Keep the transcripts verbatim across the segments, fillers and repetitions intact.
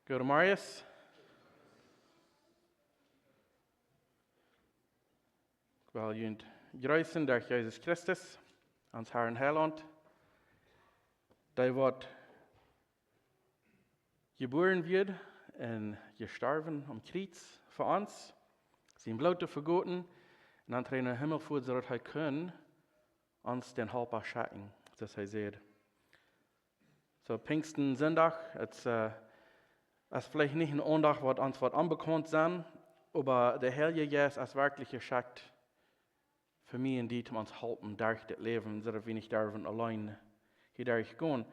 Goodemorjes. Ekj well junt jreessen derch Jesus Christus, ons Herr un Heilaunt, dee waut jebuaren wort un jestorwen aum Kjriez fa ons, sien Bloot vegoten un dan trigj no dän Himmel foat, soo daut hee kunn ons dän Halpa schekjen, soo aus hee säd. Soo, Pinjsten Sindach, et es, äh, es veleicht nich een Aundach, waut ons waut onbekaunt sent, oba de Heilje Jeist es werkjlich jeschekjt fa mie un die, om ons halpen derch dit Läwen, soo daut wie nich derwen auleen hia derch gonen.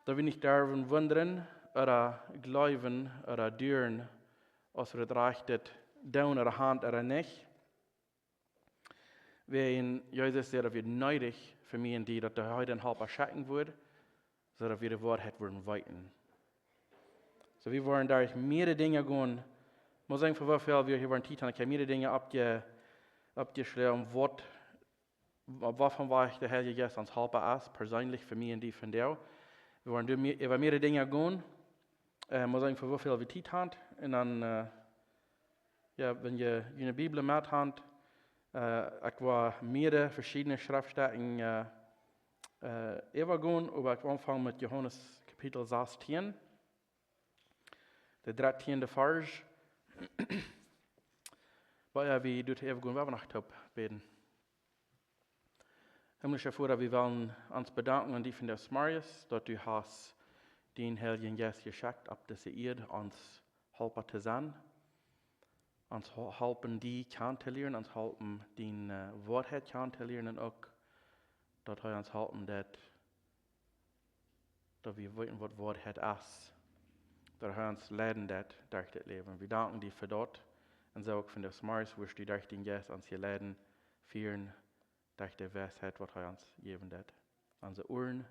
Daut wie nich derwen wundren ooda jleewen ooda duren, aus wie daut rajchte doonen ooda han ooda nich. Wäajen Jesus säd, daut wia needich fa mie un die, daut hee dän Halpa schekjen wudd, soo daut wie de Woarheit wudden weeten. Soo, wie woaren derch mearere Dinja gonen. Mott seenen, fa woo väl wie hia woaren Tiet han. Ekj hab mearere Dinja oppje-, oppjeschräwen, waut, opp waut fa een Wajch de Heilje Jeist ons Halpa es, perseenlich fa mie un die vondoag. Wie woaren doa mea-, äwa mearere Dinja gonen. Äh, mott seenen, fa woo väl wie Tiet han. Un dan, äh, jo, wan jie june Bibel met han, äh, ekj woa mearere veschiedne Schreftstäden, äh, äh, äwagonen, oba ekj woa aunfangen met Johanes Kapitel sastieen, de dartieende Varsch. Ea wie doa äwagonen, woa wie noch toop bäden. Himmlischa Voda, wie wellen ons bedanken aun die vondoag zemorjes, daut du hast dien Heiljen Jeist jeschekjt opp dise Ieed, ons Halpa to sennen, ons ho-, halpen die kjanen to lieren, ons halpen diene, äh, Woarheit kjanen to lieren un uk daut hee ons halpen deit, daut wie weeten, waut Woarheit es, daut hee ons leiden deit derch dit Läwen. Wie danken die fa daut un soo uk vondoag zemorjes, woo du derch dienen Jeist ons hia leiden, fieren, derch de Weisheit, waut hee ons jäwen deit. Onse Uaren,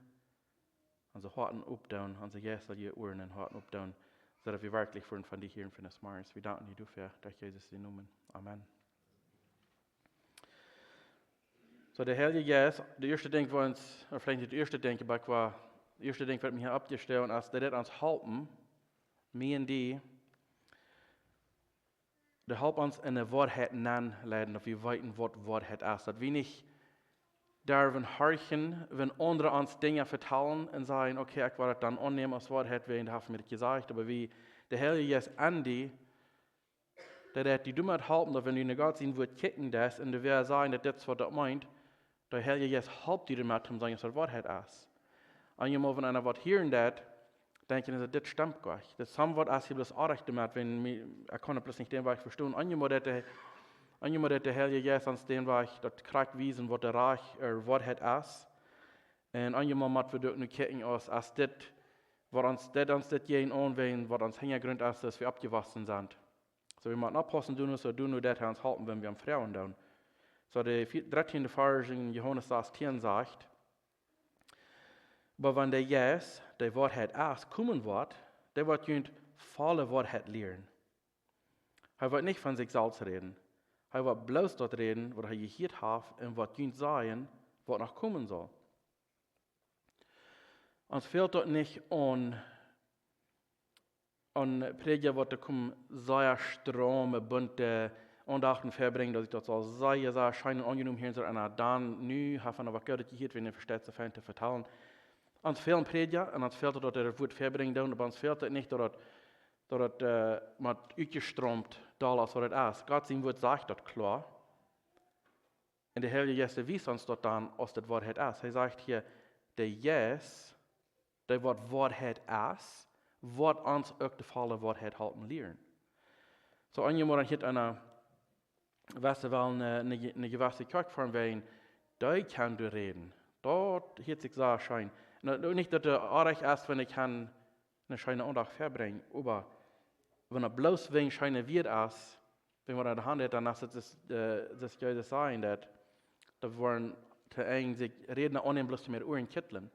onse Hoaten opdoonen, onse jeistelje Uaren un Hoaten opdoonen, soo daut wie werkjlich wudden von die hieren vondoag zemorjes. Wie danken die doafäa, derch Jesus sienen Nomen. Amen. Soo, de Heilje Jeist, daut ieeschte Dinkj, waut ons, ooda veleicht nich daut ieeschte Dinkj, oba ekj woa, daut ieeschte Dinkj, waut mie hia oppjestalt es, daut deit ons halpen, mie un die, dee halpt ons en de Woarheit nenleiden, daut wie weeten, waut Woarheit es. Daut wie nich derwen horchen, wan aundre ons Dinja vetalen un sajen: "Okay, ekj woa daut dan aunnämen aus Woarheit, wäajen dee haft mie daut jesajcht." Oba wie, de Heilje Jeist en die, dee deit die doamet halpen, daut wan du no Gott sien Wuat kjikjen deist un du woascht sajen, daut dit es, waut daut meent, de Heilje Jeist halpt die doamet, om to seenen, aus daut Woarheit es. Eenjemol, wan eena waut hieren deit, denkjen see, dit stemt goanich. Dit es waut, aus hee bloos oajch doamet, wan mie, ekj kaun daut bloos nich dän Wajch vestonen. Eenjemol deit de, eenjemol deit de Heilje Jeist ons dän Wajch daut krakjt wiesen, waut de rajchte, äh, Woarheit es. Un eenjemol mott wie doa nu kjikjen, aus, aus dit, waut ons, dit ons dit jäajen aunwäajen, waut ons Hinjagrunt es, daut wie oppjewossen sent. Soo, wie motten oppaussen, doano, soo doano deit hee ons halpen, wan wie am froagen doonen. Soo, de vie-, dartieende Varsch en Johanes sastieen sajcht: "Oba wan de Jeist, dee Woarheit es, komen woat, dee woat junt volle Woarheit lieren. Hee woat nich von sikj selfst räden. Hee woat bloos daut räden, waut hee jehieet haft un woat junt sajen, waut noch komen saul." Ons fält daut nich aun, aun Prädja, waut doa komen sea strame, bunte Aundachten väabrinjen, daut ekj daut soo sea, sea scheen un aunjenomen hieren saul. Un dan, nu haft eena waut Goodet jehieet, wan eena vesteit soo fein to vetalen. Ons fälen Prädja, un ons fält daut, daut dee daut Wuat väabrinjen doonen, oba ons fält daut nich, daut daut, daut daut, äh, mott utjestroomt, dolla aus waut daut es. Gott sien Wuat sajcht daut kloa. Un de Heilje Jeist wiest ons daut dan, aus daut Woarheit es. Hee sajcht hia, de Jeist, dee waut Woarheit es, woat ons uk de volle Woarheit halpen lieren. Soo, eenjemol dan hieet eena, weetst du, well, ne, ne, ne jewesse Kjoakj von wäajen, dee kjennen doa räden. Daut hieet sikj sea scheen. Un daut, nich daut daut oajch es, wan ekj kaun eene scheene Aundacht väabrinjen, oba wan daut bloos wäajen scheene Wieed es, wan wie daut aun de Haunt han, dan es et, äh, daut Jesus sajen deit, daut woaren to Enj sikj Rädna aunnämen, bloos om äare Uaren kjitlen.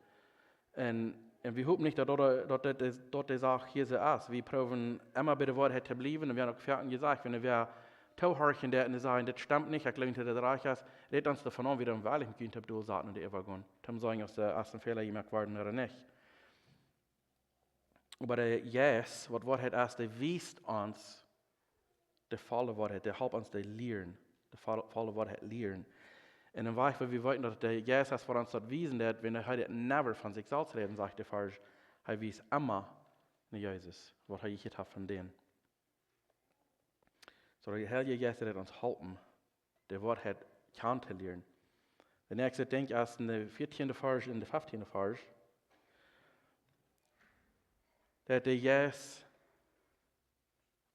Un, un wie hopen nich, daut daut, daut daut es, daut de Sach hia soo es. Wie proowen emma bie de Woarheit to bliewen, un wie haben uk foaken jesajcht, wan wäa toohorchen deit un sajen: "Dit stemt nich, ekj jleew nich, daut dit rajcht es", rät ons doavon aun, wie dan werkjlich met junt opp Dol saten un doaräwa gonen, om to sajen, aus, äh, aus een Fäla jemoakt worden ooda nich. Oba de Jeist, waut Woarheit es, dee wiest ons de volle Woarheit, dee halpt ons dee lieren, de volle, volle Woarheit lieren. Un een Wajch, woo wie weeten, daut de Jeist es, waut ons daut wiesen deit, wan hee daut never von sikj selfst räden, sajcht de Varsch, hee wiest emma no Jesus, waut hee jehieet haft von dän. Soo de Heilje Jeist deit ons halpen, de Woarheit kjanen to lieren. De näakjste Dinkj es en de vieetieende Varsch, en de fieftieende Varsch, daut de Jeist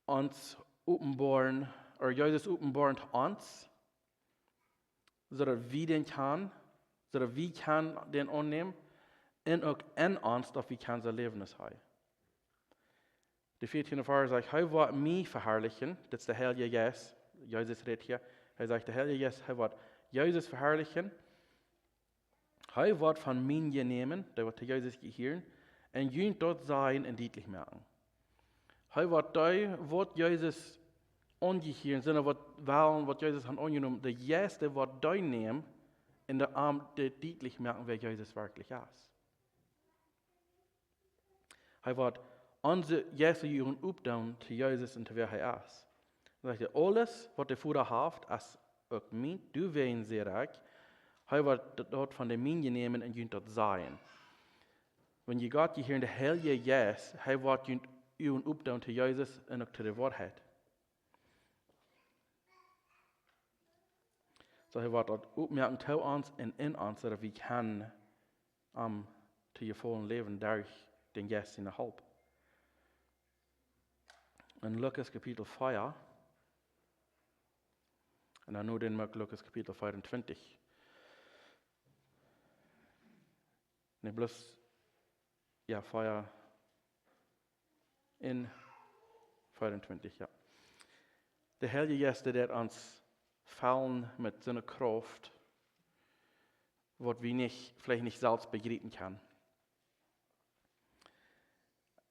ons openboaren, ooda Jesus openboaren to ons, soo daut wie dän kjanen, soo daut wie kjanen dän aunnämen, un uk en ons, daut wie kjanen soo läwen aus hee. De vieetieende Varsch sajcht, hee woat mie veharlichen, dit es de Heilje Jeist, Jesus rät hia, hee sajcht, de Heilje Jeist, hee woat Jesus veharlichen, hee woat von mie nämen, dee waut to Jesus jehieren, un junt daut sajen un dietlich moaken. Hee woat dee, waut Jesus aunjehieren, sent waut wellen, waut Jesus haft aunjenomen, de Jeist, dee woat dee nämen, un dee am dee dietlich moaken, wäa Jesus werkjlich es. Hee woat onse Jeist oppdoonen to Jesus un to wäa hee es. Dan sajcht hee, aules waut de Voda haft, es uk mien, doawäajen sie ekj. Hee woat daut, daut von mie nämen un junt daut sajen. Wan jie Gott jehieren, de Heilje Jeist, hee woat junt Uagen oppdoonen to Jesus un uk to de Woarheit. Soo hee woat daut oppmoaken to ons un en ons, soo daut wie kjennen am to jefaulen läwen derch dän Jeist siene Help. En Lukas Kapitel vea, un dan nu dän Mark, Lukas Kapitel veeauntwintich. Nä, bloos, jo, vea un veeauntwintich, jo. De Heilje Jeist, dee deit ons fellen met soone Krauft, waut wie nich, veleicht nich selfst bejriepen kjennen.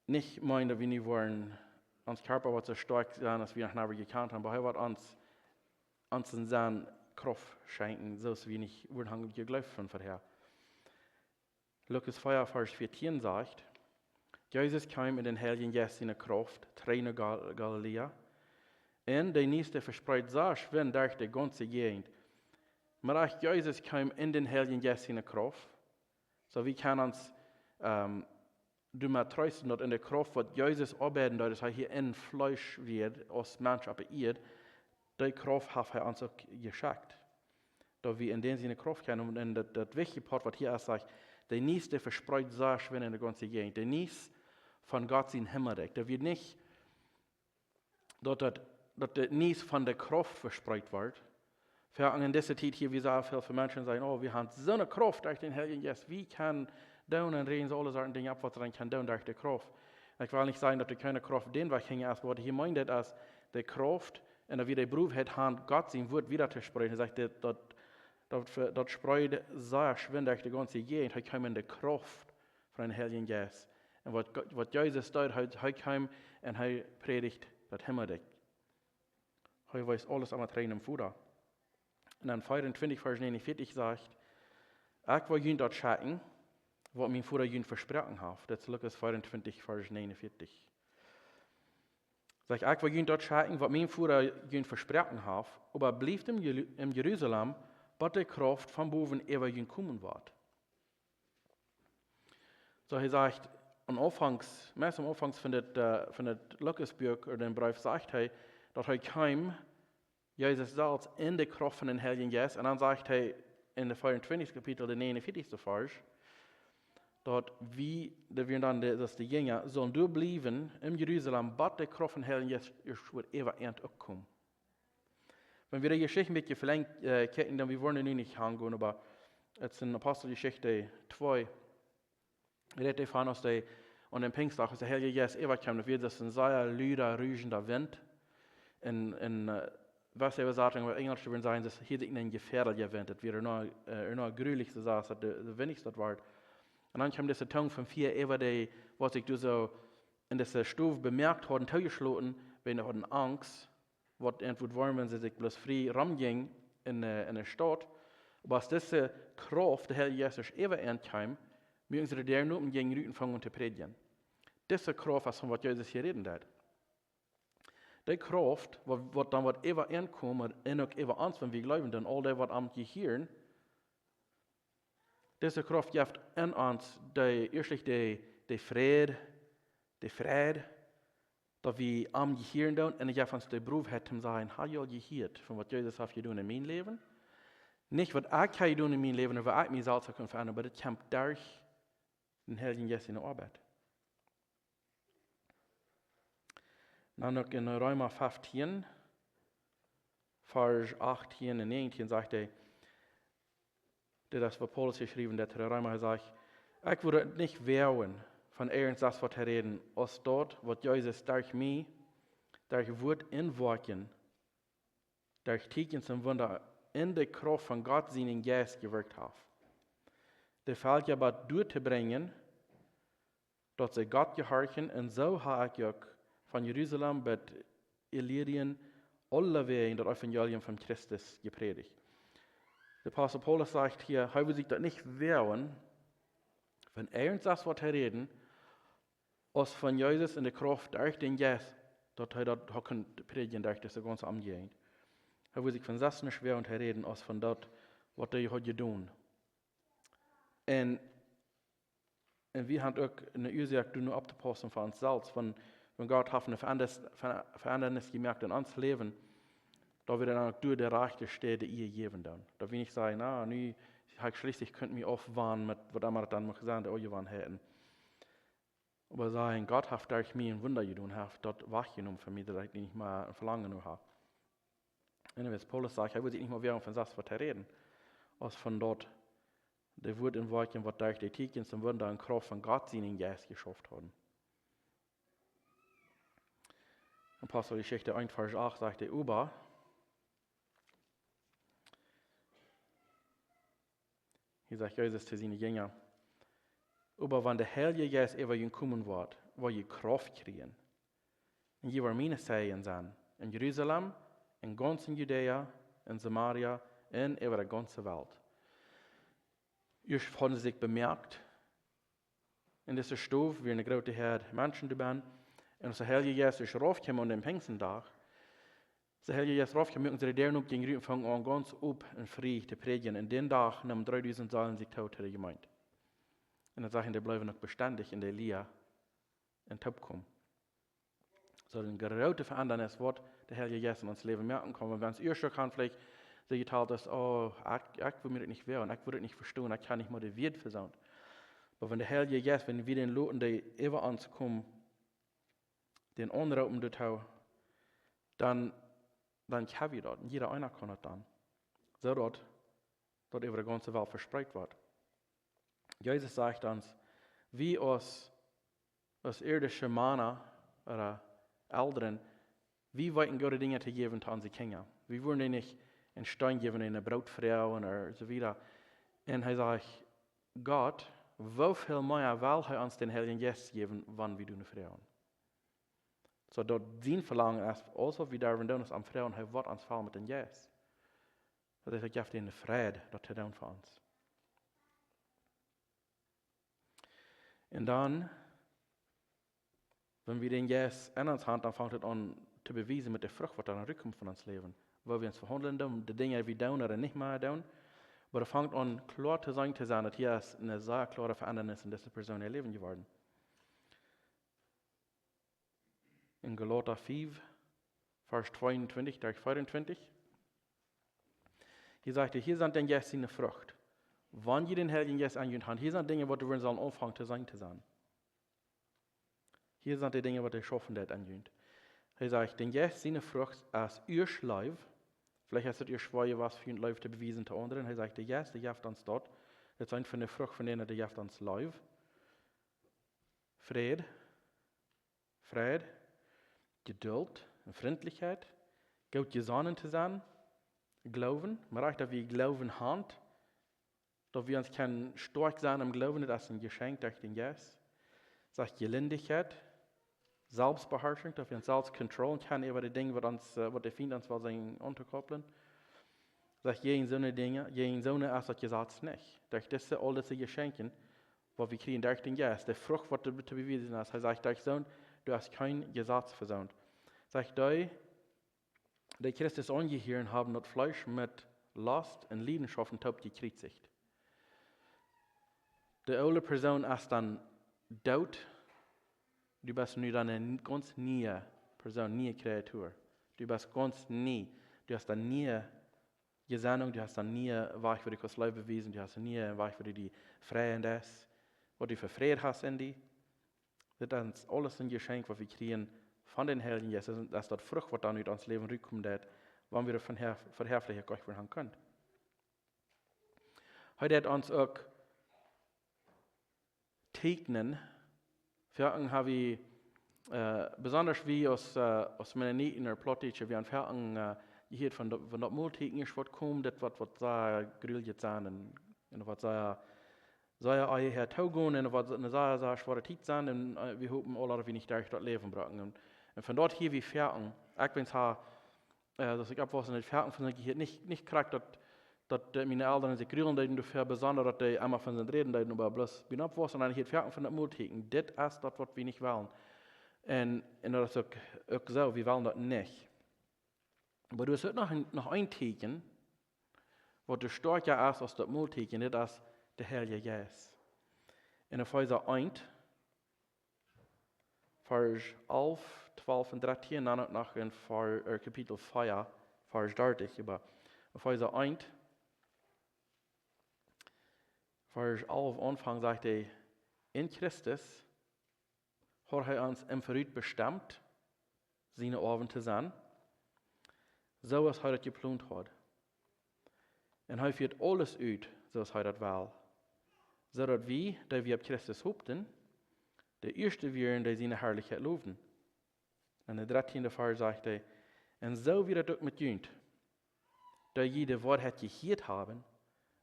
Nich meenen, daut wie nu woaren, ons Kjarpa woat soo stoakj sennen, aus wie noch never jekjant haben, oba hee woat ons, ons en siene Krauft schenkjen, soo aus wie nich wudden haben jejleeft von verhäa. Lukas vea, Varsch vieetieen sajcht, Jesus kjeem en dän Heiljen Jeist siene Krauft trigj no Gal-, Galiläa. Un de Niees, dee vespreed sikj schwind derch de gaunze Jäajent. Oba uk Jesus kjeem en dän Heiljen Jeist siene Krauft. Soo, wie kjennen ons, ähm, doamet treesten, daut en de Krauft, waut Jesus oabeiden deed, aus hee hia em Fleesch wia, aus Mensch opp de Ieed, dee Krauft haft hee ons uk jeschenkt. Daut wie en dän siene Krauft kjennen, un daut, daut wichtje Poat, waut hia es, sajcht, de Niees, dee vespreed sikj schwind en de gaunze Jäajent. De Niees von Gott sien Himmelrikj. Daut wie nich, daut, daut, daut de Niees von de Krauft vespreed woat. Wie haben en dise Tiet hia, wie soo väl von Menschen sajen, oh, wie haben soone Krauft derch dän Heiljen Jeist. Wie kjennen doonen un räden soo aule Sorten Dinja opp, waut wie dan kjennen doonen derch de Krauft. Un ekj well nich sajen, daut doa kjeene Krauft dän Wajch hinjen es, oba waut hia meent, daut es de Krauft, un daut wie de Bruft haben, Gott sien Wuat wieda to spreeden. Hee sajcht, daut, daut, daut, daut spreed sikj schwind derch de gaunze Jäajent. Hee kjeem en de Krauft von dän Heiljen Jeist. Un waut Go-, waut Jesus deed, hee, hee kjeem un hee prädicht daut Himmelrikj. Hee wees aules aun met reinem Voda. Un dan veeauntwintich, Varsch näajenunvieetich sajcht, ekj woa junt daut schekjen, waut mien Voda junt vesproaken haft. Daut es Lukas veeauntwintich, Varsch näajenunvieetich. Sajcht, ekj woa junt daut schekjen, waut mien Voda junt vesproaken haft, oba blieft en Jeru-, en Jerusalem, bat de Krauft von bowen äwa junt komen woat. Soo, hee sajcht, aum Aunfank, meist aum Aunfank von dit, äh, von dit Lukas Buak, ooda dän Breef, sajcht hee, daut hee kjeem, Jesus selfst, en de Krauft von dän Heiljen Jeist. Un dan sajcht hee en de veeauntwintichste Kapitel, de näajenunvieetichste Varsch, daut wie, daut wie dan de, daut de Jinja sullen doa bliewen en Jerusalem, bat de Krauft von dän Heiljen Jeist ieescht woat äwa an uk komen. Wan wie de Jeschicht een bät velenjd, äh, kjikjen, dan wie woaren nu nich aungonen, oba et es en Aposteljeschicht twee. Rät doavon, aus dee aun dän Pinjstdach, aus de Heilje Jeist äwakjeem, daut wia daut een sea luda, ruschenda Wint. En, en, äh, waut Äwasatunk opp Enjlisch wudden sajen, daut hieed sikj een jefäadlicha Wint. Daut wia noch, äh, noch grulich, soo aus daut de, de Wint daut wia. Un dan kjeem dise Tung von Fia äwa dee, waut sikj doa soo en dise Stow bemoakt hauden, toojeschloten, wiels see hauden Angst, waut et wudd woaren, wan see sikj bloos frie romjinjen en, äh, en de Staut. Oba aus dise Krauft, de Heilje Jeist, äwa an kjeem, muaken see de Däaren op un jinjen rut un fungen aun to prädjen. Dise Krauft es von waut Jesus hia räden deit. Dee Krauft, waut, waut dan woat äwa an komen un uk äwa ons, wan wie jleewen, dan aul dee waut am jehieren, dise Krauft jeft en ons dee, ieeschtlich dee, dee Fräd, dee Freid, daut wie am jehieren doonen un jeft ons dee Broowheit toom sajen: "Ha jie aul jehieet von waut Jesus haft jedonen en mien Läwen?" Nich waut ekj ha jedonen en mien Läwen, waut ekj mie selfst ha kunt veendren, oba daut kjemt derch dän Heiljen Jeist siene Oabeit. Dan uk en Reema feftieen, Varsch achtieen un näajentieen sajcht hee, dit es waut Paulus jeschräwen haft to de Reema, hee sajcht: "Ekj wudd daut nich woagen, von irjent waut to räden, aus daut waut Jesus derch mie, derch Wuat un Woakjen, derch Tieekjens un Wunda en de Krauft von Gott sienen Jeist jewirkjt haft, de Velkja bat doa to brinjen, daut see Gott jehorchen, un soo ha ekj uk von Jerusalem bat Illyrien aulewäajen daut Evangelium von Christus jeprädicht." De Apostel Paulus sajcht hia, hee wudd sikj daut nich woagen, von irjent waut to räden, aus von Jesus en de Krauft derch dän Jeist, daut hee daut ha kunt prädjen derch dise gaunze Omjäajent. Hee wudd sikj von selfst nich woagen to räden, aus von daut, waut hee haud jedonen. Un, un wie haben uk eene Uasoak, doa nu opptopaussen fa ons selfst, wan, wan Gott haft eene Veendres-, Ver-, Veendrunk jemoakt en ons Läwen, daut wie dan uk doa de rajchte Städ äajäwen doonen. Daut wie nich sajen: "Na, nu ha ekj schlieslich kunt mie aufwanen met waut emma daut dan mach sennen, de aule Gewoanheiten." Oba sajen: "Gott haft derch mie een Wunda jedonen, haft daut wajchjenomen von mie, daut ekj nich mea een Velangen no ha." Un aus Paulus sajcht, hee wudd sikj nich mea woagen von selfst waut to räden, aus von daut, de Wuat un Woakjen, waut derch de Tieekjens un Wunda un Krauft von Gott sienen Jeist jeschauft hauden. Aposteljeschicht eent, Varsch acht sajcht hee: "Oba", hia sajcht Jesus to siene Jinja, "oba wan de Heilje Jeist äwa junt komen woat, woa jie Krauft kjrieen. Un jie woaren miene Zeijen sennen en Jerusalem, en gaunz Judäa, en Samaria un äwa de gaunze Welt." Ieescht hauden see sikj bemoakt en dise Stow, wia eene groote Häad Menschen doabennen. Un aus de Heilje Jeist ieescht rauf kjeem aun dän Pinjstendach, aus de Heilje Jeist rauf kjeem, muaken see de Däaren op, jinjen rut un fungen aun gaunz op un frie to prädjen. Un dän Dach neemen dreedusent Seelen sikj too to de Jemeent. Un daut sajcht, dee bleewen uk bestendich en de Lia un toopkomen. Soo eene groote Veendrunk, waut de Heilje Jeist en ons Läwen moaken kaun. Wan wie ons ieescht kaun veleicht soo jetalt es: "Oh, ekj, ekj wudd mie daut nich woagen, ekj wudd daut nich vestonen, ekj kaun nich mea de Wieed fa sennen." Oba wan de Heilje Jeist, wan wie dän loten, dee äwa ons komen, dän aunroopen doatoo, dan, dan kjenn wie daut. Un jieda eena kaun daut dan. Soo daut daut äwa de gaunze Welt vespreet woat. Jesus sajcht ons, wie aus, aus irdische Mana ooda Elren, wie weeten goode Dinja to jäwen to onse Kjinja. Wie wudden dee nich een Steen jäwen, een Broot froagen ooda soo wieda. Un hee sajcht, Gott, woo väl mea well hee ons dän Heiljen Jeist jäwen, wan wie doonen froagen? Soo daut sien Velangen es, aules waut wie derwen doonen, es am froagen, hee woat ons fellen met dän Jeist. Daut es, hee jeft dän Fräd, daut to doonen fa ons. Un dan, wan wie dän Jeist en ons haben, dan fangt et aun to bewiesen met de Frucht, waut dan rutkomt von ons Läwen. Woo wie ons vehaundlen doonen, de Dinja, waut wie doonen ooda nich mea doonen. Oba et fangt aun kloa to seenen, to seenen, daut hia es eene sea kloare Veendrunk en dise Persoon äa Läwen jeworden. En Galata fief, Varsch tweeuntwintich bat veeauntwintich. Hia sajcht hee, hia sent dän Jeist siene Frucht. Wan jie dän Heiljen Jeist en junt haben, hia sent Dinja, waut wie sellen aunfangen to seenen, to seenen. Hia sent de Dinja, waut hee schaufen deit en junt. Hee sajcht, dän Jeist siene Frucht es ieescht Leew. Veleicht es et ieescht schwoa, waut fa eene Leew to bewiesen to aundre. Hee sajcht, de Jeist, dee jeft ons daut. Daut es eene von de Frucht von dän, dee jeft ons Leew. Fräd, Freid, Jeduld un Frintlichkjeit, goot jesonnen to sennen, Gloowen, mau rajcht, daut wie Gloowen haben, daut wie ons kjennen stoakj sennen em Gloowen, daut es een Jeschenkj derch dän Jeist. Sajcht Jelindichkjeit, Selfstbeharschunk, daut wie ons selfst controllen kjennen äwa de Dinja, waut ons, äh, waut de Fient ons well sennen auntokoppeln. Sajcht, jäajen soone Dinja, jäajen soone es daut Jesaz nich. Derch dise, aul dise Jeschenkjen waut wie kjrieen derch dän Jeist, de Frucht, waut doa to bewiesen es. Hee sajcht derch soont, du hast kjeen Jesaz vesoont. Sajcht hee, dee Christus aunjehieren, haben daut Fleesch met Lost un Leidenschaften toop jekjriezicht. De oole Persoon es dan doot. Du best nu dan eene gaunz niee Persoon, niee Kreatua. Du best gaunz nie. Du hast eene niee Jesennunk, du hast eene niee Wajch, woo du kaust Leew bewiesen, du hast eene niee Wajch, woo du die freien deist, waut du fa Fräd hast en die. Dit es aules een Jeschenkj, waut wie kjrieen von dän Heiljen Jeist. Daut es, daut es de Frucht, waut dan ut ons Läwen rutkomen deit, wan wie von Herr, von Herr Gottesfreunde han kjennen. Hee deit ons uk teekjnen. Foaken ha wie, äh, besonda wie aus, äh, aus Mennoniten ooda Plautdietsche, wie han foaken, äh, jehieet von daut, von daut Molteekjen es waut kjemt, daut woat, woat sea grulich sennen un, un woat sea, sea ea häa toogonen un woat eene sea, sea schwoare Tiet sennen un, äh, wie hopen aule, daut wie nich derch daut Läwen broaken. Un, un von daut hia wie foaken, ekj wens ha, äh, daut ekj oppwuss, daut foaken von daut jehieet nich, nich krakjt daut, daut, äh, miene Elren sikj grulen deeden doafäa, besonda daut dee emma von sent räden deeden, oba bloos biem Oppwussen, un dan jehieet foaken von daut Molteekjen. Dit es daut, waut wie nich wellen. Un, un daut es uk, uk soo, wie wellen daut nich. Oba doa es uk noch een, noch een Teekjen, waut doa stoakja es aus daut Molteekjen, dit es de Heilje Jeist. En Efeesa eent, Varsch alf, twalf un dartieen, dan uk noch en Var-, äh, Kapitel vea, Varsch dartich, oba Efeesa eent, Varsch alf aunfangt, sajcht hee, en Christus haud hee ons em Verut bestemt, siene Oawen to sennen, soo aus hee daut jeplont haud. Un hee fieet aules ut, soo aus hee daut well. Soo daut wie, dee wie opp Christus hopten, de ieeschte wieren, dee siene Harlichkjeit lowden. En de dartieende Varsch sajcht hee, un soo wia daut uk met junt, dee jie de Woarheit jehieet haben,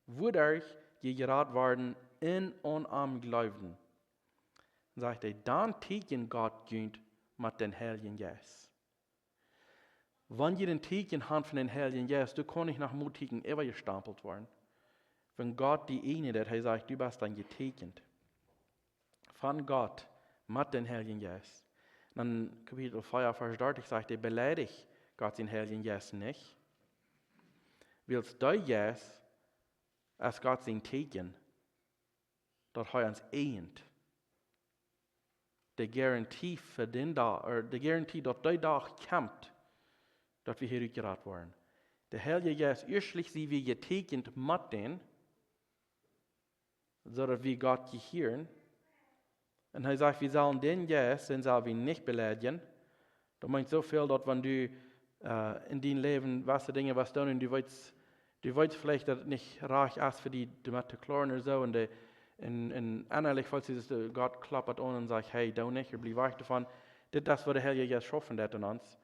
wuaderch jie jerat worden un aun am jleewden. Sajcht hee, dan teekjent Gott junt met dän Heiljen Jeist. Wan jie een Teekjen han von dän Heiljen Jeist, du kaust nich noch mol Teekjen äwajestampelt woaren. Wan Gott die eejent deit, hee sajcht, du best dan jeteekjent von Gott met dän Heiljen Jeist. Dan Kapitel vea, Varsch dartich sajcht hee, beleidicht Gott sienen Heiljen Jeist nich. Wiels dee Jeist es Gott sien Teekjen, daut hee ons eejent. De Garantie fa dän Dach, ooda de Garantie, daut dee Dach kjemt, daut wie hia utjerat woaren. De Heilje Jeist, ieeschtlich sie wie jeteekjent met dän, soo daut wie Gott jehieren. Un hee sajcht, wie sellen dän Jeist, dän sell wie nich beleidjen. Daut meent soo väl, daut wan du, äh, en dien Läwen waut Dinja waut doonen un du weetst, du weetst veleicht, daut et nich rajcht es fa die doamet to kloaren ooda soo, un de, un, un ennalich, falls du, äh, Gott klopt aun un sajcht, hey, doo nich, bliew wajch doavon. Dit es, waut de Heilje Jeist schaufen deit en ons.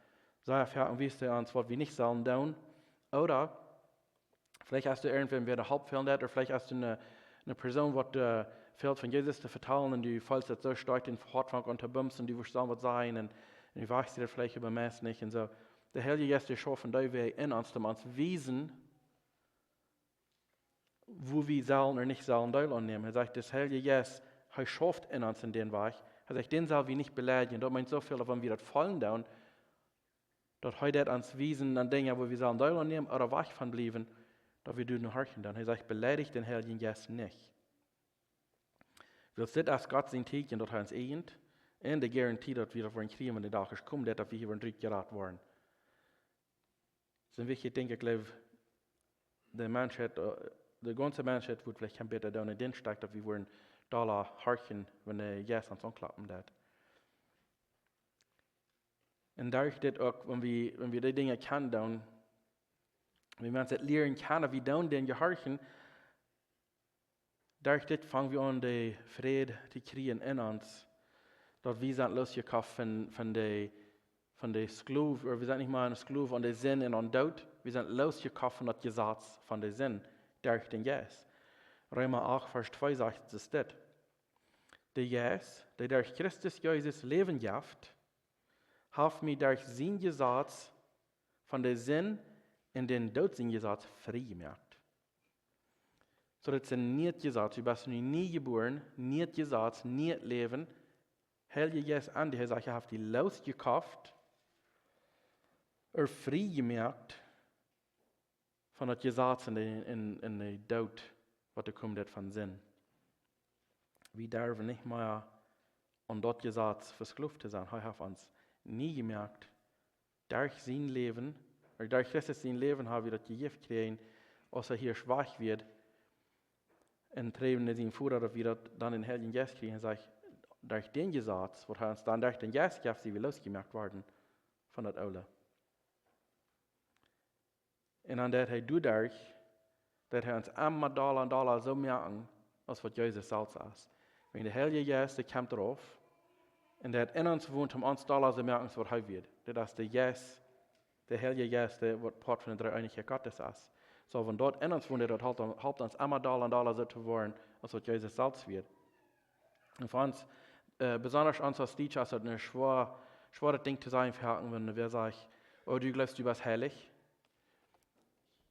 Soo, hee wiest ons, waut wie nich sellen doonen. Ooda veleicht hast du irjentwäm, wäa de Help fälen deit, ooda veleicht hast du eene, eene Persoon, waut, äh, väl von Jesus to vetalen, un du feelst daut soo stoakj, dän Hoat aun to bumsen, un du wurscht sellen waut sajen, un, un du wajchst die daut veleicht äwa meist nich, un soo. De Heilje Jeist, dee schauft dee Wäaj en ons, om ons to wiesen, wua wie sellen ooda nich sellen Deel aunnämen. Hee sajcht, de Heilje Jeist, hee schauft en ons en dän Wajch. Hee sajcht, dän sell wie nich beleidjen. Daut meent soo väl, daut wan wie daut faulen doonen, daut hee deit ons wiesen aun Dinja, wua wie sellen Deel aunnämen ooda wajch von bliewen, daut wie doa horchen doonen. Hee sajcht, beleidicht dän Heiljen Jeist nich. Wiels dit es Gott sien Teekjen, daut hee ons eejent, un de Garantie, daut wie daut woaren kjrieen, wan de Dach es komen, daut, daut wie hia woaren utjerat woaren. Daut es een wichtjet Dinkj, ekj jleew, de Menschheit, äh, de gaunze Menschheit wudd veleicht kjeen bäta doonen en dän Stekj, daut wie wudden dolla horchen, wan de Jeist ons aunkloppen deit. Un doa es dit uk, wan wie, wan wie dee Dinja kjennen doonen, wan wie ons daut lieren kjennen, wie doonen dän jehorchen, doa es dit, fang wie aun, dän Fräd to kjrieen en ons, daut wie sent losjekoft von, von de, von de Sklow, ooda wie sent nich mea een Sklow aun de Sind un aun Doot, wie sent losjekoft von daut Jesaz von de Sind, derch dän Jeist. Reema acht, Varsch twee sajcht et dit. De Jeist, dee derch Christus Jesus Läwen jeft, haft mie derch sien Jesaz von de Sind un dän Doot sien Jesaz frie jemoakt. So daut es een niet Jesaz. Du best nu nie jebuaren, niet Jesaz, niet Läwen. Heilje Jeist aun die, hee sajcht, hee haft die losjekoft, ooda frie jemoakt von daut Jesaz un de, un, un de Doot, waut doa kjemt von Sind. Wie derwen nich mea aun daut Jesaz vesklooft to sennen. Hee haft ons nie jemoakt. Derch sien Läwen, ooda derch Christus sien Läwen ha wie daut jejäft jekjräajen, aus hee hia schwak wia, un dreewen en sien Voda, daut wie daut dan dän Heiljen Jeist kjrieen, un sajcht, derch dän Jesaz, waut hee ons dan derch dän Jeist jeef, sent wie losjemoakt worden von daut Oole. Un dan deed hee doaderch, daut hee ons emma dolla un dolla soo moaken, aus waut Jesus selfst es. Wan de Heilje Jeist, dee kjemt rauf, un dee en ons wont, om ons dolla soo moaken, aus waut hee wia. Daut es de Jeist, de Heilje Jeist, dee waut Poat von de Dreeeenichkjeit Gottes es. So, wan daut en ons wont, daut halpt, halpt ons emma dolla un dolla soo to woaren, aus waut Jesus selfst wia. Un fa ons, äh, besonda ons aus Dietsche, es daut een schwoa, schwoaret Dinkj to sennen, fa wan wäa sajcht, oh, du jleefst, du best heilich.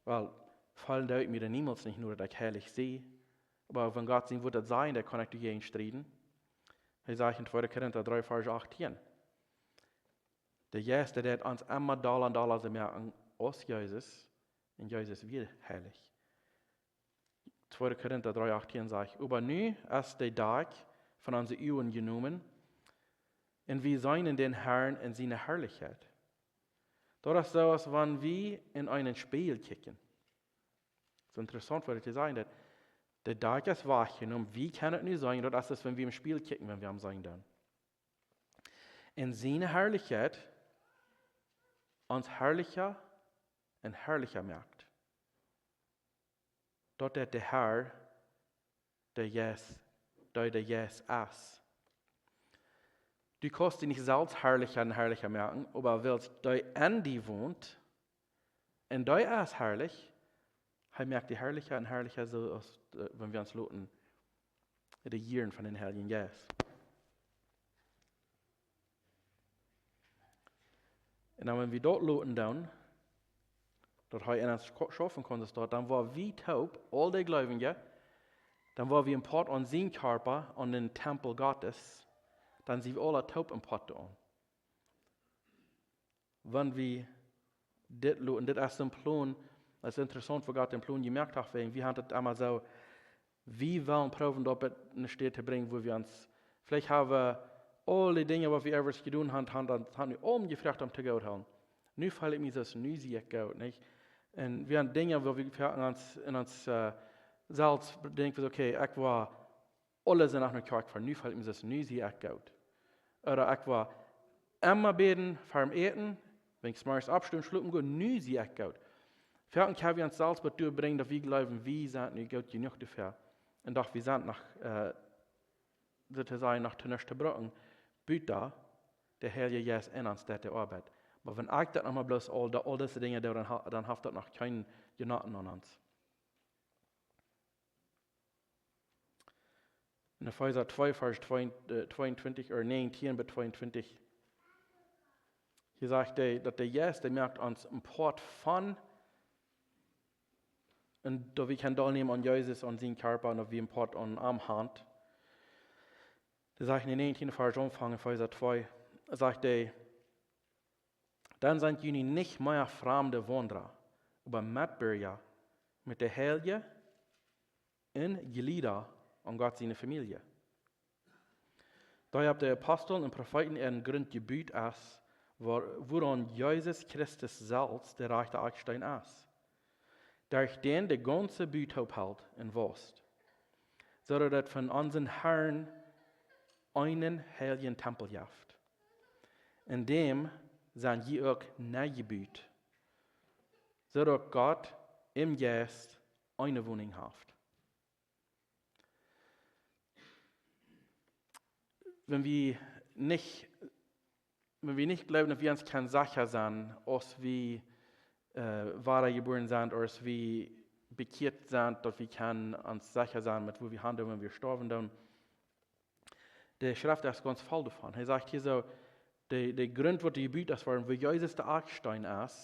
Well, feelen doo ekj mie dan niemols nich, daut ekj heilich sie. Oba wan Gott sien Wort daut sajcht, dan kaun ekj doajäajen strieden. Hee sajcht en tweede Korinta dree, Varsch achtieen. De Jeist, dee deed ons emma dolla un dolla soo moaken aus Jesus. Un Jesus wia heilich. Tweede Korinta dree achtieen sajcht, oba nu es de Dakj von onse Uagen jenomen, un wie seenen dän Herrn en siene Harlichkjeit. Daut es soo, aus wan wie en een Spieejel kjikjen. Daut es interessaunt, waut hee sajcht, daut de Dakj es wajchjenomen, wie kjennen nu seenen, daut es, aus wan wie em Spieejel kjikjen, wan wie am seenen doonen. En siene Harlichkjeit ons harlicha un harlicha moakt. Daut deed de Herr, de Jeist, dee de Jeist es. Du kaust die nich selfst harlicha un harlicha moaken, oba wiels dee en die wont, un dee es harlich, hee moakt die harlicha un harlicha, soo aus, äh, wan wie ons loten rejieren von dän Heiljen Jeist. Un dan, wan wie daut loten doonen, daut hee en ons scho-, schaufen kaun, soo daut, dan woa wie toop, aul dee Gleubje, dan woa wie een Poat aun sienen Kjarpa, aun dän Tempel Gottes, dan sent wie aula toop een Poat doaraun. Wan wie dit loten, dit es een Plon, daut es interessaunt, woo Gott dän Plon jemoakt haft, wäajen wie haben daut emma soo, wie wellen proowen, daut bie eene Städ to brinjen, wua wie ons, veleicht haben wie aul dee Dinja, waut wie ever jedonen haben, haben, haben, haben wie aula jefroacht om to Gott to hoolen. Nu feel ekj mie soo, nu sie ekj goot, nich? Un wie haben Dinja, wua wie fa ons, en ons, äh, selfst denkjen, okay, ekj woa aule Sindach no Kjoakj foaren, nu feel ekj mie soo, nu sie ekj goot. Ooda ekj woa emma bäden, fa daut Äten, wan ekj zemorjes oppstonen, schlopen go, nu sie ekj goot. Foaken kjenn wie ons selfst bat doa brinjen, daut wie jleewen, wie sent nu goot jenuach doafäa. Un doch, wie sent noch, äh, soo to sajen, noch to nuscht to brucken, buta de Heilje Jeist en ons deit de Oabeit. Oba wan ekj daut noch mau bloos aul, aul dise Dinja doo, dan ha-, dan haft daut noch kjeen Jenoten aun ons. En Efeesa twee, Varsch twee, äh, tweeuntwintich, ooda näajentieen bat tweeuntwintich, hia sajcht hee, daut de Jeist, dee moakt ons een Poat von, un daut wie kjennen deelnämen aun Jesus, aun sienen Kjarpa, un daut wie een Poat aun am haben. Dee sajcht en dän näajentieen Varsch aunfangen, Efeesa twee, sajcht hee, dan sent jie nich mea framde Waundra, oba Metbirja met de Heilje un Jlieda aun Gott siene Famielje. Dee opp de Apostel un Profeeten äa Grunt jebut es, wua-, wuaraun Jesus Christus selfst de rajchta Akjsteen es. Derch dän de gaunze Bua toop helt un waust, soo daut et von onsen Herrn eenen heiljen Tempel jeft. En däm sent jie uk nenjebut, soo daut Gott em Jeist eene Woninj haft. Wan wie nich, wan wie nich jleewen, daut wie ons kjennen secha sennen, aus wie, äh, wada jebuaren sent, ooda aus wie bekjieet sent, daut wie kjennen ons secha sennen met woo wie haunden, wan wie stoawen doonen. De Schreft es gaunz voll doavon. Hee sajcht hia soo, de, de Grunt, waut jebut es worden, wua Jesus de Akjsteen es,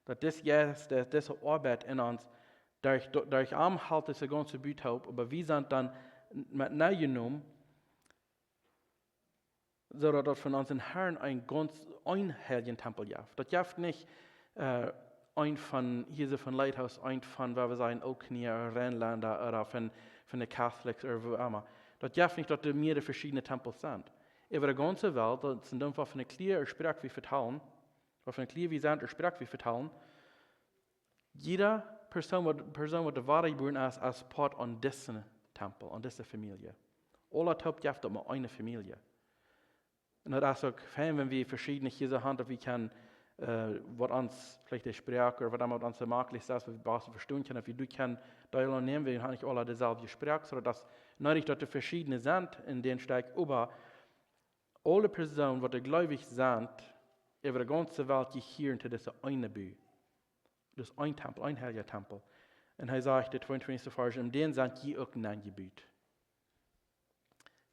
daut dis Jeist, daut dise Oabeit en ons, Derch, derch am helt dise gaunze Bud toop, oba wie sent dan met nenjenomen, soo daut daut von onsen Herrn een gaunz eenheiljen Tempel jeft. Daut jeft nich, äh, een von, hia soo von Lighthouse, een von, woo wie sajen, Oak Knie, Rhinelander, ooda von, von de Catholics, ooda woo emma. Daut jeft nich, daut doa mearere veschiedne Tempels sent. Äwa de gaunze Welt, daut sent dan waut von de Klia äa Sproak wie vetalen, waut von de Klia wie sent äa Sproak wie vetalen, jieda Persoon waut, Persoon waut doa wada jebuaren es, es Poat aun disen Tempel, aun dise Famielje. Aula toop jeft daut mau eene Famielje. Un daut es uk fein, wan wie veschiedne Kjristen haben, daut wie kjennen, äh, waut ons veleicht de Sproak ooda waut emma waut ons maklich es, waut wie baste vestonen kjennen, daut wie doa kjennen Deel aunnämen, wie haben nich aula deeselwje Sproak, soo daut es needich, daut doa veschiedne sent en dän Stekj, oba aule Persoon waut doa gleewich sent, äwa de gaunze Welt jehieren to dise eene Bud. Daut es een Tempel, een heilja Tempel. Un hee sajcht, de tweeuntwintichste Varsch, en dän sent jie uk nenjebut.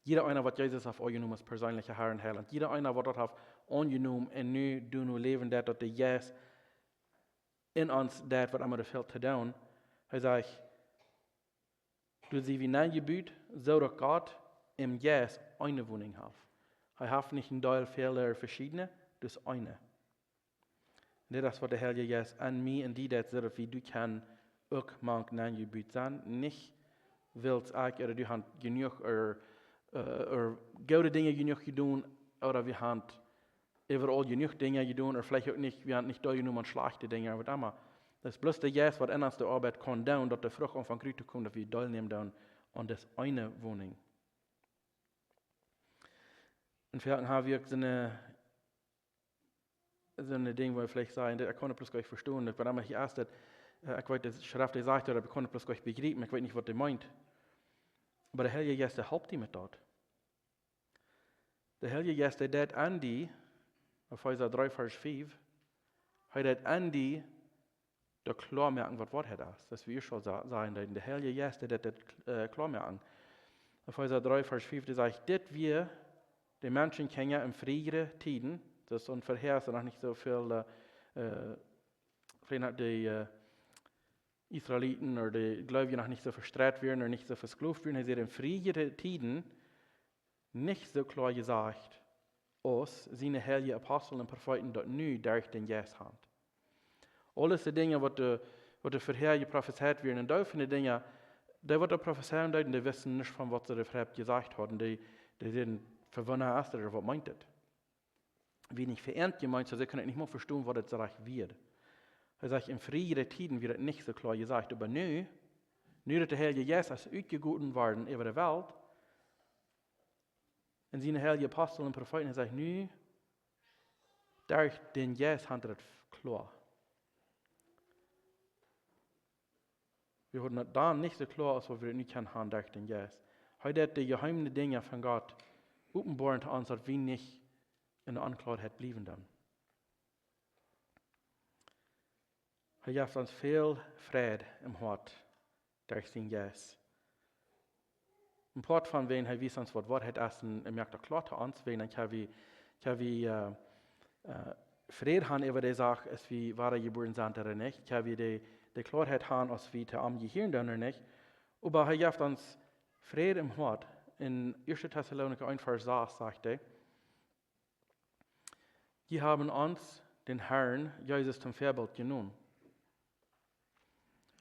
Jieda eena waut Jesus haft aunjenomen aus perseenelja Herr un Heilaunt. Jieda eena waut daut haft aunjenomen un nu, doano läwen deit, daut de Jeist en ons deit waut emma doa fält to doonen. Hee sajcht, doa sent wie nenjebut, soo daut Gott em Jeist eene Woninj haft. Hee haft nich een Deel väle veschiedne, daut es eene. Un dit es waut de Heilje Jeist aun mie un die deit, soo daut wie doa kjennen uk mank nenjebut sennen. Nich wiels ekj ooda du haben jenuach, ooda, äh, ooda goode Dinja jenuach jedonen, ooda wie haben äwaraul jenuach Dinja jedonen, ooda veleicht uk nich, wie haben nich deeljenomen aun schlajchte Dinja, waut emma. Daut es bloos de Jeist waut en ons de Oabeit kaun doonen, daut de Frucht aunfangt rut to komen, daut wie deelnämen doonen aun dise eene Woninj. Un veleicht hab wie uk soone, soone Dinja, wua wie veleicht sajen, daut ekj kaun daut bloos goanich vestonen, daut, waut emma hia es, daut, äh, ekj weet, de Schreft, dee sajcht daut, oba ekj kaun daut bloos goanich bejriepen, ekj weet nich waut dee meent. Oba de Heilje Jeist, dee halpt die met daut. De Heilje Jeist, dee deit en die, Efeesa dree Varsch fief, hee deit en die daut kloa moaken waut Woarheit es. Daut wie ieescht aul sa-, sajen, dee, de Heilje Jeist, dee deit daut, äh, kloa moaken. Efeesa dree Varsch fief, dee sajcht, dit wia de Menschenkjinja en friere Tieden, daut es en verhäa noch nich soo väl, äh, äh, veleicht de, äh, Israeliten ooda de Gleewje noch nich soo vestreit wieren ooda nich soo vesklowt wieren. Hee sajcht, en friere Tieden nich soo kloa jesajcht, aus siene heilje Apostel un Profeeten daut nu derch dän Jeist haben. Aules de Dinja waut de, waut de verhäa jeprofezeit wieren, un dee von de Dinja, dee waut doa profezeien deeden, dee wisten nich von waut see doa verhäa jesajcht hauden, dee, dee säden, fa wanea es daut, waut meent daut? Wia nich fa an jemeent, soo see kunnen nich mol vestonen waut daut rajcht wia. Hee sajcht, en friere Tieden wia daut nich soo kloa jesajcht, oba nu, nu daut de Heilje Jeist es utjegoten worden äwa de Welt, un siene heilje Apostel un Profeeten, hee sajcht, nu, derch dän Jeist haben see daut kloa. Wie hauden daut dan nich soo kloa aus waut wie daut nu kjennen haben derch dän Jeist. Hee deit de jeheeme Dinja von Gott openboaren to ons, daut wie nich en de Onkloaheit bliewen dan. Hee jeft ons väl Fräd em Hoat derch sienen Jeist. En Poat von wäajen hee wiest ons waut Woarheit es un, un moakt daut kloa to ons, wäajen dan kjenn wie, kjenn wie, äh, äh, Fräd haben äwa de Sach, aus wie wada jebuaren sent ooda nich. Kjenn wie de, de Kloaheit haben, aus wie to am jehieren doonen ooda nich. Oba hee jeft ons Fräd em Hoat. En ieeschte Tessalonicha eent Varsch sas sajcht hee, jie haben ons, dän Herrn Jesus, toom Väabilt jenomen.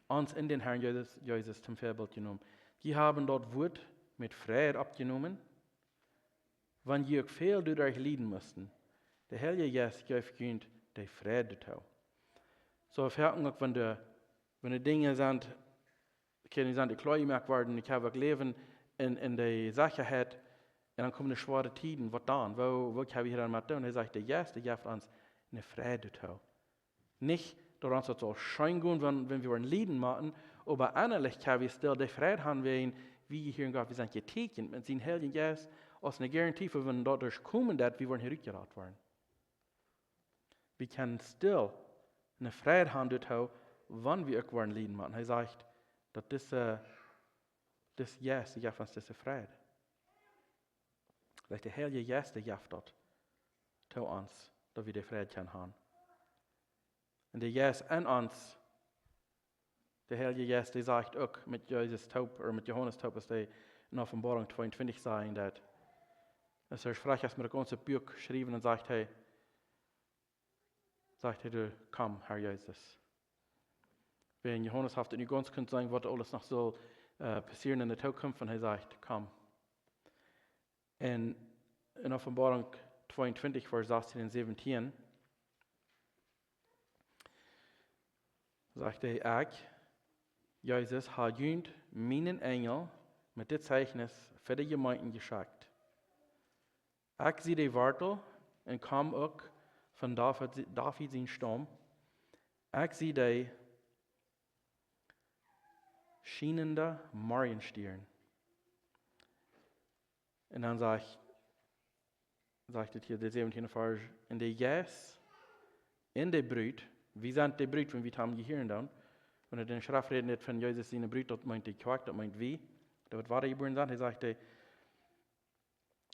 Ons en dän Herrn Jesus, Jesus toom Väabilt jenomen. Jie haben daut Wuat met Freid oppjenomen, wan jie uk väl doaderch lieden musten. De Heilje Jeist jeft junt de Freid doatoo. Soo, wie moakjen uk, wan de, wan de Dinja sent, kjennen sent, dee kloa jemoakt woaren, ekj hab uk Läwen en, en de Sechaheit, un dan komen de schwoare Tieden, waut dan? Woo, waut kjenn wie hia dan met doonen? Hee sajcht, de Jeist, dee jeft ons eene Freid doatoo. Nich, daut ons daut saul scheen gonen, wan, wan wie woaren lieden motten, oba ennalich kjenn wie stell de Freid haben, wäajen wie hia en Gott, wie sent jeteakjent met sienen Heiljen Jeist, aus eene Garantie fa wan daut derch komen deit, wie woaren hia rutjerat woaren. Wie kjennen stell eene Freid haben doatoo, wan wie uk woaren lieden motten. Hee sajcht, daut dise, dise Jeist, dee jeft ons dise Freid. Daut de Heilje Jeist, dee jeft daut to ons, daut wie de Freid kjennen haben. Un de Jeist en ons, De Heilje Jeist, dee sajcht uk met Jesus toop, ooda met Johanes toop, aus dee en Openboarunk tweeuntwintich sajen deed. Aus hee sprakjt, aus met daut gaunze Buak jeschräwen, un sajcht hee, sajcht hee: "Du, komm, Herr Jesus." Wan Johanes haft nu gaunz kunt sajen, waut aules noch saul, äh, passieren en de Tookunft, un hee sajcht: "Komm." En, en Openboarunk tweeuntwintich, Varsch sastieen un säwentieen, sajcht hee: "Ekj, Jesus, hab junt mienen Enjel met dit Zeichnis fa de Jemeenten jeschekjt. Ekj sie de Wartel un kom uk von David, David sien Staum. Ekj sie de schienende Morjenstiern." Un dan sajcht, sajcht et hia, de säwentiende Varsch: "Un de Jeist un de Brut", wie sent de Brut, wan wie am jehieren dan. Wan et en de Schreft rät von Jesus siene Brut, daut meent de Kjoakj, daut meent wie. Daut woat wada jebuaren sennen. Hee sajcht, de,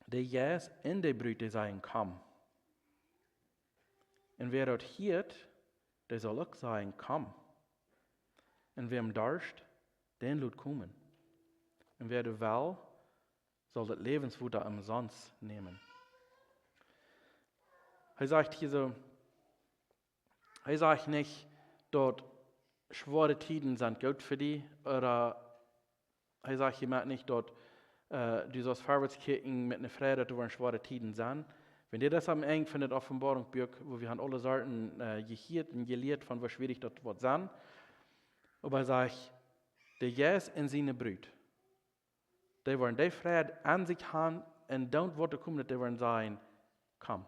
de Jeist un de Brut, dee sajen: "Komm." Un wäa daut hieet, dee saul uk sajen: "Komm." Un wäa darscht, dän lot komen. Un wäa daut well, saul daut Läwenswota omsonst nämen. Hee sajcht hia soo, hee sajcht nich, daut schwoare Tieden sent goot fa die, ooda hee sajcht hia met nich, daut, äh, du saust verwoats kjikjen met eene Freid, daut doa woaren schwoare Tieden sennen. Wan dit es aum Enj von daut Openboarunk Buak, wua wie han aule Sorten, äh, jehieet un jelieet von, woo schwierig daut woat sennen. Oba hee sajcht, de Jeist un siene Brut, dee woaren de Freid aun sikj han un dan woat doa komen, daut dee woaren sajen: "Komm."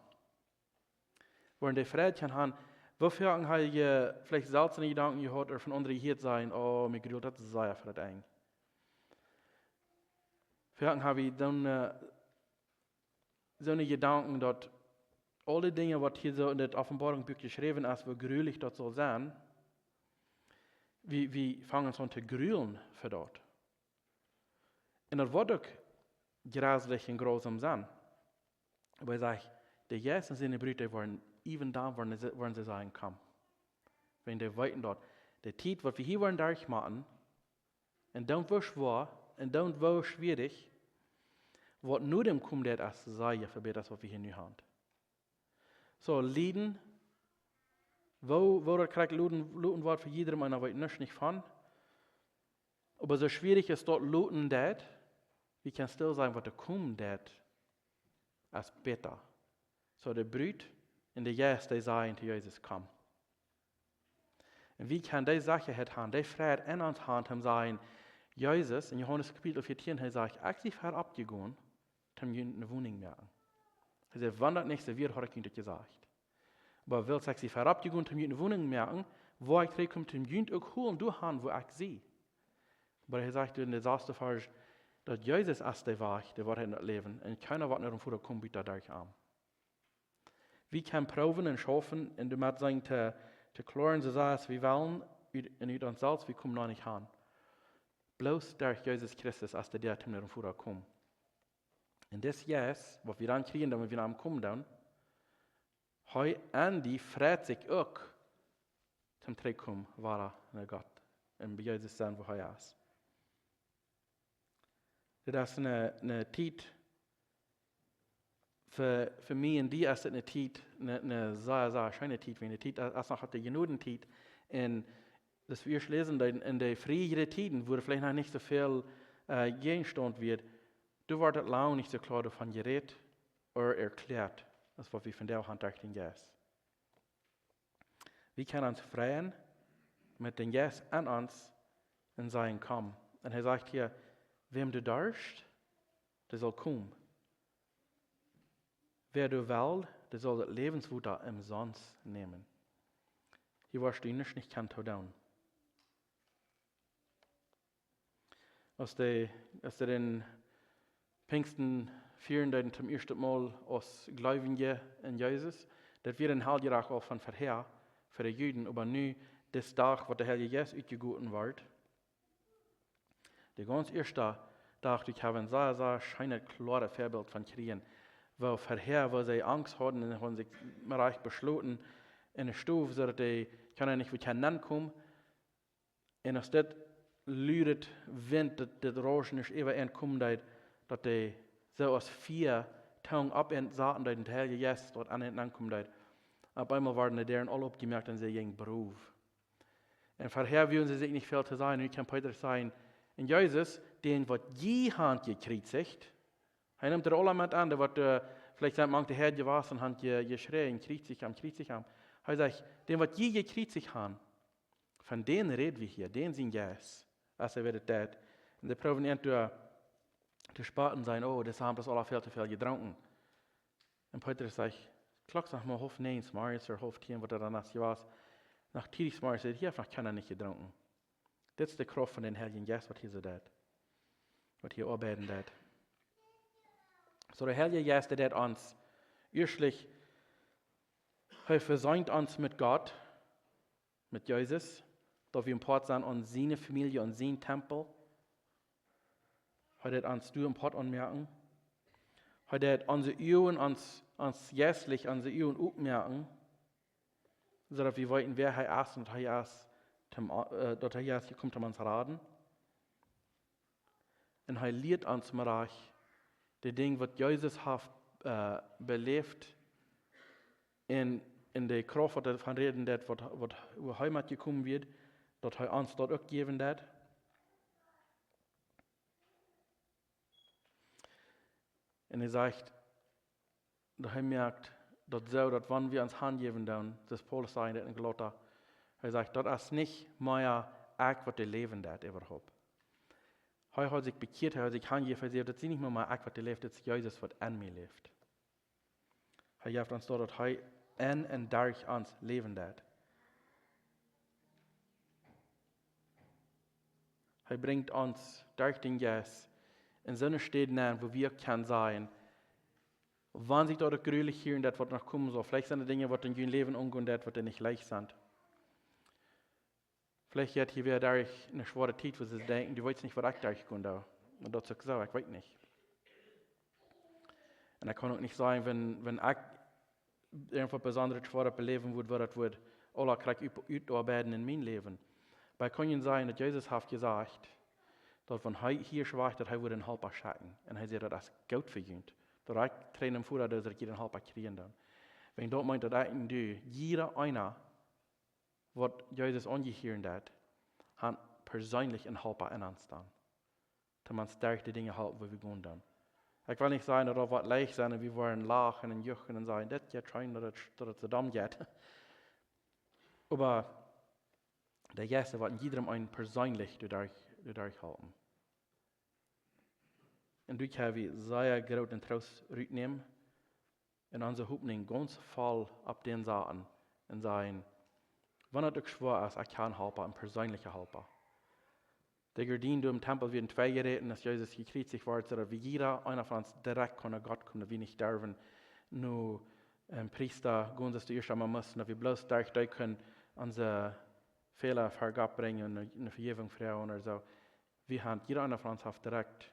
Woaren de Freid kjennen han, woo väl han jie veleicht selfst enne Jedanken jehaut ooda von aundre jehieet sajen: "Oh, mie grult daut sea fa daut Enj." Väl han wie dan, äh, soone Jedanken, daut aule Dinja, waut hia soo en daut Openboarunk Buak jeschräwen es, woo grulich daut saul sennen, wie, wie fangen ons aun to grulen fa daut. Un daut woat uk jreslich un grausam sennen. Oba hee sajcht, de Jeist un siene Brut, dee woaren, even dan woaren see, woaren see sajen: "Komm." Wan dee weeten daut, de Tiet, waut wie hia woaren derchmoaken, un dan woo schwoa, un dan woo schwierig, waut no däm komen deit, es sea väl bäta aus waut wie hia nu han. Soo, Lieden, woo, woo daut krakjt loten, loten woat fa jiedrem eena, weet nuscht nich von. Oba soo schwierich aus daut loten deit, wie kjennen stell sennen, waut doa komen deit, es bäta. Soo, de Brut un de Jeist, dee sajen to Jesus: "Komm." Un wie kjennen dee Sechaheit han, dee Freid en ons han, om sajen, Jesus, en Johanes Kapitel vieetieen, hee sajcht: "Ekj sie verut jegonen, om junt eene Woninj moaken." Hee sajcht: "Wan daut nich soo wia, haud ekj junt daut jesajcht. Oba wiels ekj sie verut jegonen, om junt eene Woninj moaken, woa ekj trigjkomen, om junt uk holen doahan, wua ekj sie." Oba hee sajcht en de sasste Varsch, daut Jesus es de Wajch, de Woarheit un daut Läwen, un kjeena woat no däm Voda komen, buta derch am. Wie kjennen proowen un schaufen un doamet sennen to, to kloaren, soo sea aus wie wellen, ut, un ut ons selfst, wie komen noch nich han. Bloos derch Jesus Christus es de Däa, om no däm Voda komen. Un dis Jeist, waut wie dan kjrieen, dan wan wie no am komen dan, hee en die freit sikj uk, om trigjkomen, wada no Gott, un bie Jesus sennen, wua hee es. Dit es eene, eene Tiet, fa, fa mie un die es dit eene Tiet, eene, eene sea, sea scheene Tiet, wiels de Tiet es, es noch de Jnodentiet. Un daut wie läsen, daut en de friere Tieden, wua veleicht noch nich soo väl, äh, Jäajenstaunt wia, doa wort daut lang nich soo kloa doavon jerät ooda erkjläat, aus waut wie vondoag han derch dän Jeist. Wie kjennen ons freien met dän Jeist en ons un sajen: "Komm." Un hee sajcht hia: "Wäm doa darscht, dee saul komen. Wäa doa well, dee saul daut Läwenswota omsonst nämen." Hia woascht du nuscht nich kjennen to doonen. Aus dee, aus dee dän Pinjsten fieren deeden toom ieeschten Mol aus Gleewje en Jesus, daut wia een Heljedach aul von verhäa, fa de Juden, oba nu, dis Dach, waut de Heilje Jeist utjegoten wort, de gaunz ieeschta Dach, doa haft een sea, sea scheenet, kloaret Väabilt von kjrieen, woo verhäa, woo see Angst hauden un hauden sikj mau rajcht beschloten en de Stow, soo daut dee kjeena nich wudd kjennen nenkomen. Un aus dit ludet Wint, dit, dit Rauschen es äwa an komen deed, daut dee soo aus Fia Tung opp an saten deed un de Heilje Jeist doa aun an aunkomen deed. Opp eemol worden de Däaren aul opjemoakt un see jinjen brow. Un verhäa wullen see sikj nich väl to sajen. Nu kaun Petrus sajen: "Un Jesus, dän waut jie han jekjriezicht." Hee nemt de aula met aun, dee waut, äh, veleicht sent mank de Häad jewast un han je-, jeschräajen: "Kjriezicht am, kjriezicht am." Hee sajcht: "Dän waut jie jekjriezicht han, von dän räd wie hia, dän sien Jeist." Aus hee wada daut deed. Un see proowen an to, to spotten, sajen: "Oh, dee han bloos aula väl to väl jedrunken." Un Petrus sajcht: "Klock es noch mau haulf näajen zemorjes ooda haulf tieen, waut et dan es jewast. Noch tiedich zemorjes, hia haft noch kjeena nich jedrunken." Dit es de Krauft von dän Heiljen Jeist, waut hia soo deit. Waut hia oabeiden deit. Soo, de Heilje Jeist, dee deit ons, ieeschtlich, hee vesient ons met Gott, met Jesus, daut wie een Poat sent aun siene Famielje, aun sien Tempel. Hee deit ons doa een Poat aunmoaken. Hee deit onse Uagen, ons, ons jeistlich, onse Uagen opmoaken, soo daut wie weeten, wäa hee es un daut hee es, toom, äh, daut hee es jekomen, om ons to raden. Un hee lieet ons mau rajcht, de Dinja, waut Jesus haft, äh, beläft, un, un de Krauft, waut hee von räden deit, waut, waut, woo hee met jekomen wia, daut hee ons daut uk jäwen deit. Un hee sajcht, daut hee moakt daut soo, daut wan wie ons hanjäwen doonen, soo aus Paulus säd en Galata, hee sajcht, daut es nich mea ekj, waut daut Läwen deit, äwahaupt. Hee haft sikj bekjieet, hee haft sikj hanjejäft, hee sajcht, daut es nich mea, mea ekj, waut daut läft, daut es Jesus, waut en mie läft. Hee jeft ons daut, daut hee en un derch ons läwen deit. Hee brinjt ons derch dän Jeist en soone Städ nenn, wua wie kjennen sajen, wan sikj daut uk jrulich hia un daut, waut noch komen saul. Veleicht sent doa Dinja, waut en jun Läwen aungonen deit, waut nich leicht sent. Veleicht jeit hia wäa derch eene schwoare Tiet, wua see denkjen, du weetst nich, waut ekj derchgonen doo. Un daut es uk soo, ekj weet nich. Un ekj kaun uk nich sajen, wan, wan ekj irjentwaut besondret schwoaret beläwen wudd, woo daut wudd aula krakjt ut-, utoabeiden en mien Läwen. Oba ekj kaun junt sajen, daut Jesus haft jesajcht, daut wan hee hia schwajcht, daut hee wudd een Halpa schekjen. Un hee säd, daut es goot fa junt. Daut ekj trigj nom Voda, daut ekj hia een Halpa kjrieen dan. Wan daut meent, daut ekj un du, jieda eena, waut Jesus aunjehieren deit, haft perseenlich een Halpa en ons dan. Toom ons derch de Dinja halpen, wua wie gonen dan. Ekj well nich sajen, daut daut woat leicht sennen un wie woaren lachen un juchen un sajen, daut jeit scheen, daut et, daut et soo domm jeit. Oba de Jeist woat en jiedrem eenen perseenlich doaderch, doaderch halpen. Un doa kjenn wie sea grooten Troost rutnämen un onse Hopninj gaunz voll opp dän saten un sajen, wan et uk schwoa es, ekj hab een Halpa, een perseenlichen Halpa. De Gardien doa em Tempel wia en twee jeräten, aus Jesus jekjriezicht wort, soo daut wie jieda eena von ons direkt kunnen no Gott komen, daut wie nich derwen no een Priesta gonen, soo aus de ieeschte emma musten, daut wie bloos derch dee kunnen onse Fäla ver Gott brinjen un eene, eene Vejäwunk froagen ooda soo. Wie haben, jieda eena von ons haft direkt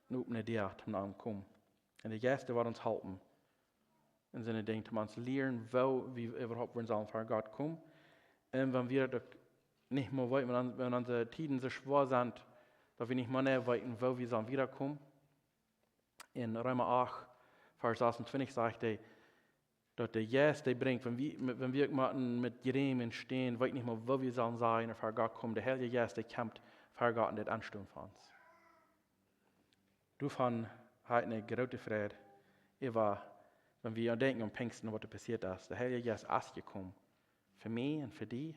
eene opne Däa toom no am komen. Un de Jeist woat ons halpen en soone Dinja, toom ons lieren, woo wie äwahaupt wudden sellen ver Gott komen. Un wan wie daut uk nich mea weeten, wan, wan onse Tieden soo schwoa sent, daut wie nich mea weeten, woo wie sellen wieda komen. En Reema acht, Varsch sasuntwintich sajcht hee, daut de Jeist, dee brinjt, wan wie, wan wie uk mau met Jräm un Stänen, weeten nich mea, woo wie sellen sajen ooda ver Gott komen, de Heilje Jeist, dee kjemt ver Gott un deit enstonen fa ons. Doavon hab ekj eene groote Freid, äwa, wan wie aun denkjen aun Pinjsten, waut doa passieet es. De Heilje Jeist es jekomen fa mie un fa die,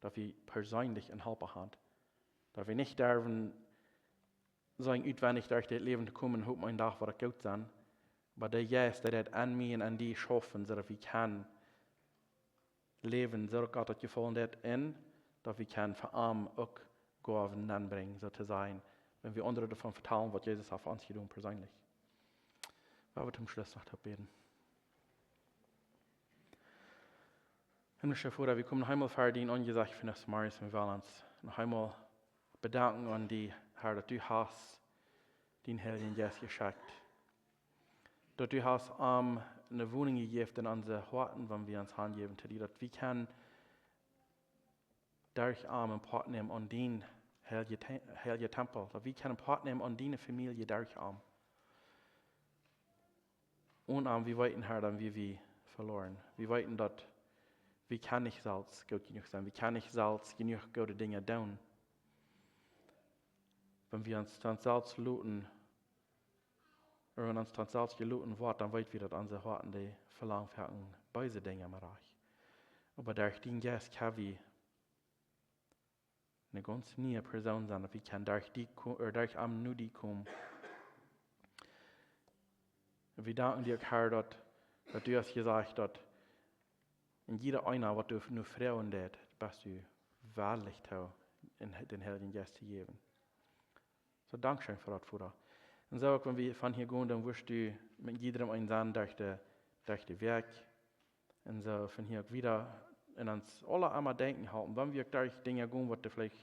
daut wie perseenlich een Halpa haben. Daut wie nich derwen sennen utwendich derch dit Läwen to komen un hopen, een Dach woat et goot sennen. Oba de Jeist, dee deit en mie un en die schaufen, soo daut wie kjennen läwen, soo daut Gott daut jefaulen deit, un daut wie kjennen fa am uk Goawen nenbrinjen, soo to sajen, wan wie aundre doavon vetalen, waut Jesus haft fa ons jedonen perseenlich. Lot ons toom Schluss noch bäden. Himmlischa Voda, wie komen noch eemol ver dien Aunjesecht vondoag zemorjes un wie wellen ons noch eemol bedanken aun die, Herr, daut du hast dän Heiljen Jeist jeschekjt. Daut du hast am eene Wonunk jejäft en onse Hoaten, wan wie ons hanjäwen to die, daut wie kjennen derch am een Poat nämen aun dien heilje Te-, heilje Tempel. Daut wie kjennen een Poat nämen aun diene Famielje derch am. Onen am, wie weeten, Herr, dan wia wie veloaren. Wie weeten daut wie kjennen nich selfst goot jenuach sennen. Wie kjennen nich selfst jenuach goode Dinja doonen. Wan wie ons dan selfst loten, ooda wan ons dan selfst jeloten woat, dan weet wie daut onse Hoaten dee velangen fa beese Dinja, mau rajcht. Oba derch dien Jeist kjenn wie eene gaunz niee Persoon sennen, daut wie kjennen derch die ko-, ooda derch am no die komen. Wie danken die uk, Herr, daut, daut du hast jesajcht, daut en jieda eena, waut du no froagen deist, best du wellich to, en dän Heiljen Jeist to jäwen. Soo, dankscheen fa daut, Voda. Un soo uk, wan wie von hia gonen, dan wurscht du met jiedrem eenen sennen derch de, derch de Wäakj. Un soo von hia uk wieda en ons aule emma denkjen halpen, wan wie uk derch Dinja gonen, waut veleicht,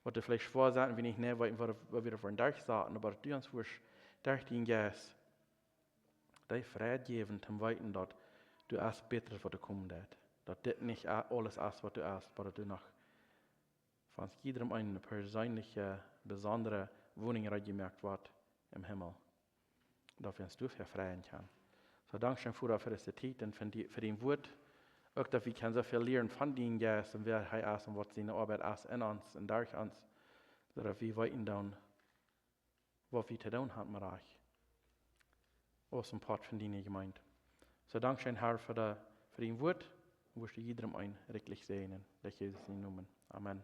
waut veleicht schwoa sent, un wie nich mea weeten, waut, waut wie doa fa een Dach saten, oba daut du ons wurscht derch dien Jeist dee Freid jäwen, toom weeten, daut du hast bätret, waut doa komen deit. Daut dit nich a-, aules es, waut doa es, oba daut doa noch fa ons jiedrem eene perseenelje, besondre Woninj reedjemoakt woat em Himmel. Daut wie ons doafäa freien kjennen. Soo, dankscheen, Voda, fa dise Tiet un fa die, fa dien Wuat. Uk daut wie kjennen soo väl lieren von dien Jeist un wäa hee es un waut siene Oabeit es en ons un derch ons. Soo daut wie weeten dan, waut wie to doonen haben, mau rajcht. Aus een Poat von diene Jemeent. Soo, dankscheen, Herr, fa de, fa dien Wuat. Wurscht du jiedrem een rikjlich säajnen. Derch Jesus sienen Nomen. Amen.